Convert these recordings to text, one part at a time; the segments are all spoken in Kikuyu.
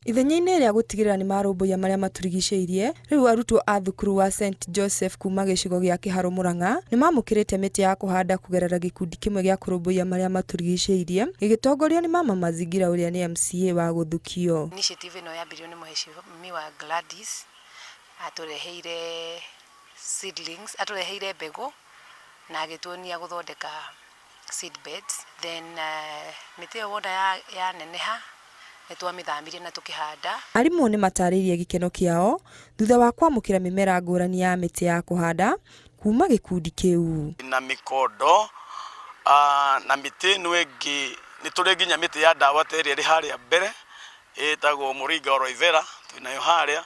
Ithenya-inĩ rĩa gũtigĩrĩra nĩ marũmbũiya marĩa matũrigicĩirie, rĩu arutwo a thukuru wa St Joseph kuma gĩcigo gĩa Kĩharũ Murang'a nĩ mamũkĩrĩte mĩtĩ ya kũhanda kũgerera gĩkundi kĩmwe gĩa kũrũmbũiya marĩa matũrigicĩirie gĩgĩtongorio nĩ Mama Mazingira ũrĩa nĩ MCA wa Gũthukio. Initiative ĩno yambĩrĩirio nĩ Mheshimiwa Gladys, atũreheire seedlings, atũreheire mbegũ na agĩtuonia gũthondeka seed beds. Then mĩtĩ ĩyo wona yaneneha nĩ twamĩthamirie na tũkĩhanda. Arimũ nĩ matarĩirie gĩkeno kĩao thutha wa kwamũkĩra mĩmera ngũrani ya mĩtĩ ya kũhanda kuma gĩkundi kĩu. Na mĩkondo na mĩtĩ ĩno ĩngĩ, nĩ tũrĩ nginya mĩtĩ ya ndawa ta ĩrĩa ĩrĩ harĩa mbere ĩtagwo Moringa aloe vera, twĩnayo harĩa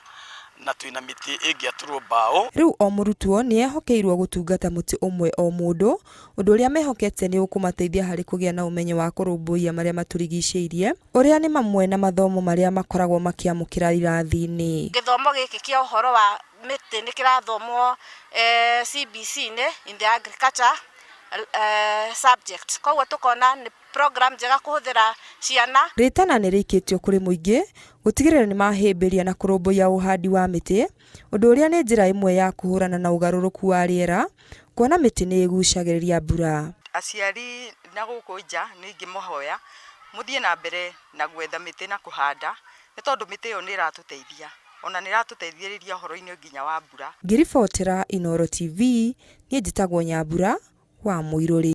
na twĩna mĩtĩ ĩngĩatũrwo mbaũ. Rĩu o mũrutwo nĩ ehokeirwo gũtungata mũtĩ ũmwe o mũndũ, ũndũ ũrĩa mehokete nĩ ũkũmateithia harĩ kũgĩa na ũmenyo wa kũrũmbũiya marĩa matũrigicĩirie, ũrĩa nĩ mamwe na mathomo marĩa makoragwo makĩamũkĩra irathi-inĩ. Gĩthomo gĩkĩ kĩa ũhoro wa mĩtĩ nĩ kĩrathomwo CBC-inĩ in the agriculture subject, koguo tũkona nĩ program njega kũhũthĩra ciana. Rĩtana nĩ rĩikĩtio kũrĩ mũingĩ gũtigĩrĩra nĩ mahĩmbĩria na kũrũmbũiya ũhandi wa mĩtĩ, ũndũ ũrĩa nĩ njĩra ĩmwe ya kũhũrana na ũgarũrũku wa rĩera, kuona mĩtĩ nĩ ĩgucagĩrĩria mbura. Aciari na gũkũ nja nĩ ingĩmahoya mũthiĩ na mbere na gwetha mĩtĩ na kũhanda, nĩ tondũ mĩtĩ ĩyo nĩ ĩratũteithia, ona nĩ ĩratũteithĩrĩria ũhoro-inĩ nginya wa mbura. Ngĩribotera Inooro TV, niĩ njĩtagwo Nyambura wa Mũirũrĩ.